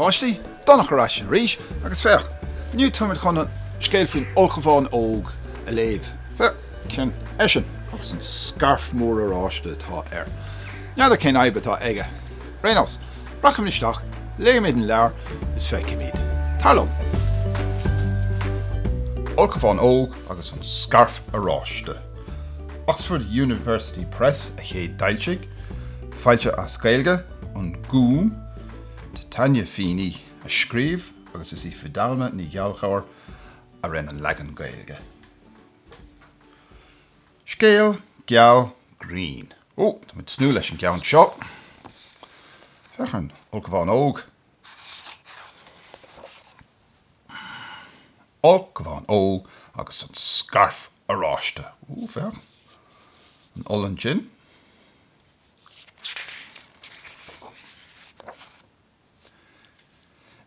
pháistí, Donncha ar ais arís agus féach, inniu táimid chun an scéal faoin ulchabhán óg a léamh. Féach, cén eisean agus an scairf mór oráiste atá air. N'fheadar cén fhadhb atá aige. Ar aon nós, rachaimid isteach, léifimid an leabhar is feicfimid. Tar liom! Ulchabhán Óg agus an Scairf Oráiste. Oxford University Press a chéad d'fhoilsigh, foilsithe as Gaeilge, An Gúm, Titania Feeney a scríobh agus is í Fidelma Ní Ghallchobhair a rinne an leagan Gaeilge. Scéal geal grinn. Ó, tá mé ag tnúth leis an gceann seo. Féach ar an ulchabhán óg. Ulchabhán óg agus an scairf oráiste. Ó, féach. An olann sin.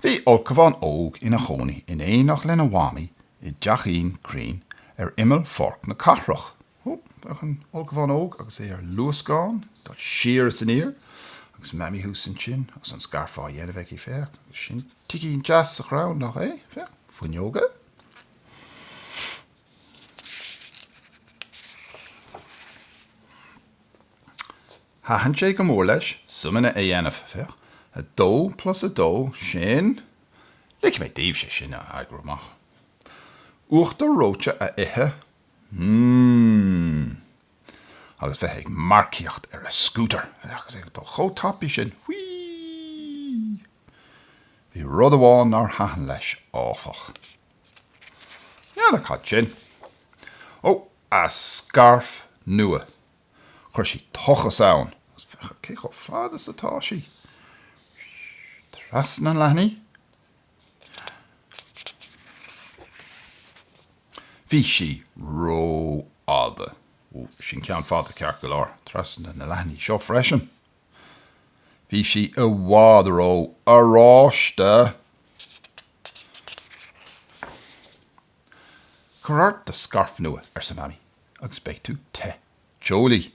Bhí ulchabhán óg ina chónaí in éineacht lena mhamaí i dteachín crainn ar imeall pháirc na cathrach. Ó, féach an ulchabhán óg agus é ar luascán, ag dul siar is aniar, agus Mamaí thuas ansin agus an scairf á dhéanamh aici, féach, agus sin tigín deas sa chrann, nach é? Féach, fuinneoga. Thaitin sé go mór leis suimeanna a dhéanamh. Féach, 2 plus 2, sin. Ligfidh mé daoibh sé sin a eagrú amach. Uachtar reoite a ithe, mmm. Agus bheith ag marcaíocht ar a scútar. Féach, agus é ag dul chomh tapaidh sin. Whee! Bhí rud amháin nár thaitin leis, áfach. N'fheadar cad sin. Ó, a scairf nua. Chuir sí tochas ann. Agus féach cé chomh fada is atá sí. Trasna an leathanaigh. Bhí sí rófhada. Ó, sin ceann fada ceart go leor. Trasna na leathanaí seo freisin. Bhí sí i bhfad ró-oráiste. Cuir ort do scairf nua, arsa Mamaí, agus beidh tú te teolaí.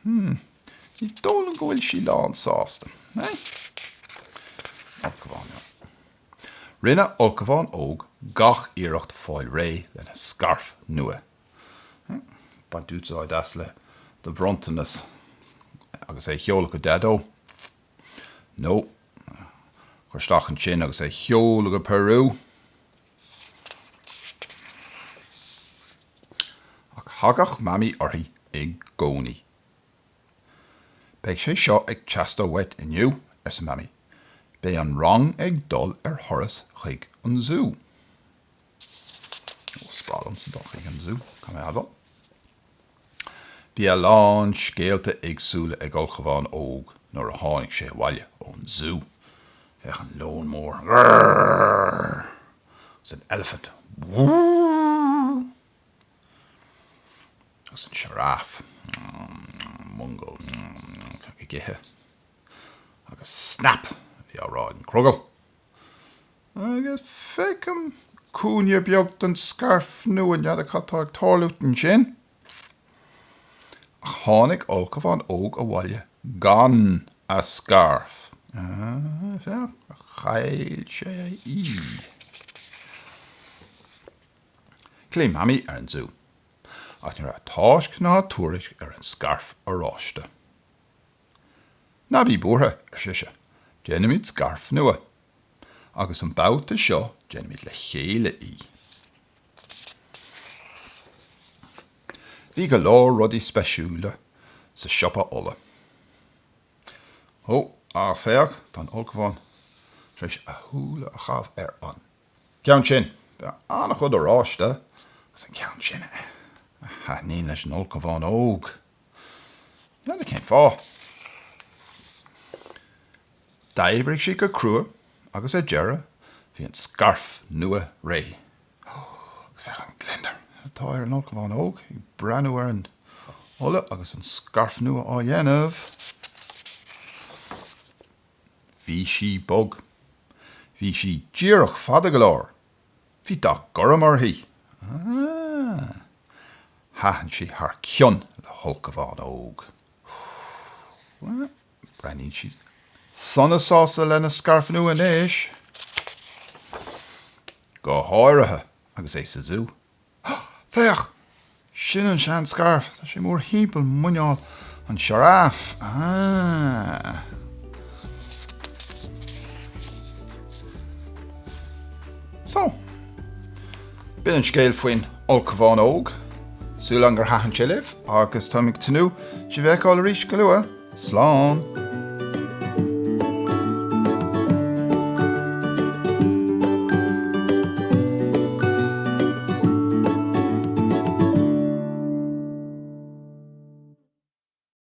Hmm, ní dóigh liom go bhfuil sí lán sásta, eh? Ulchabhán óg. Rinne Ulchabhán Óg gach iarracht fáil réidh lena scairf nua. Baint úsáid as le do bhronntanas agus é a sheoladh go Daideo. Nó cuir isteach ansin agus é a sheoladh go Peru. Ach thagadh Mamaí uirthi i gcónaí. Beidh sé seo ag teastáil uait inniu, arsa Mamaí. Beidh an rang ag dul ar thuras chuig an zú. Ó, is breá liomsa dul chuig an zú, caithfidh mé a admháil. Bhí a lán scéalta éagsúla ag Ulchabhán Óg nuair a tháinig sé abhaile ón zú. Féach an leon mór. Grrr! Agus an eilifint. Wúúú! Agus an sioráf. Mungo. Féach ag ithe. Agus snap! a bhí á rá ag an crogall. Agus feicim cúinne beag den scairf nua, n'fheadar cad tá ag tarlú ansin. Ach tháinig Ulchabhán Óg abhaile gan a scairf. Ah, féach, chaill sé í. Ghlaoigh Mamaí ar an zú, ach ní raibh tásc ná tuairisc ar an scairf oráiste. Ná bí buartha, ar sise, déanfaimid scairf nua. Agus an babhta seo déanfaimid le chéile í. Bhí go leor rudaí speisiúla sa siopa olla. Ó, ach féach, tá an ulchabhán tar éis a shúile a chaitheamh ar an gceann sin. Bheadh an-chuid oráiste as an gceann sin a thaitníonn leis an ulchabhán óg. N'fheadar cén fáth. D'oibrigh siad go crua agus ar deireadh bhí an scairf nua réidh. Agus féach an gliondar atá ar an ulchabhán óg ag breathnú ar an ola agus an scairf nua á dhéanamh. Bhí sí bog. Bhí sí díreach fada go leor. Bhí dath gorm uirthi. Ah! Thaitin sí thar cionn le hulchabhán óg. Breathnaíonn sí. Sona sásta lena scairf nua anois. Go háirithe agus é sa zú. Féach! Sin an sean-scairf. Tá sé mórthimpeall muineál an sioráif. Ah. So, b'in an scéal faoin ulchabhán óg. Súil agam gur thaitin sé libh agus táim ag tnúth sibh a fheiceáil arís go luath. Slán!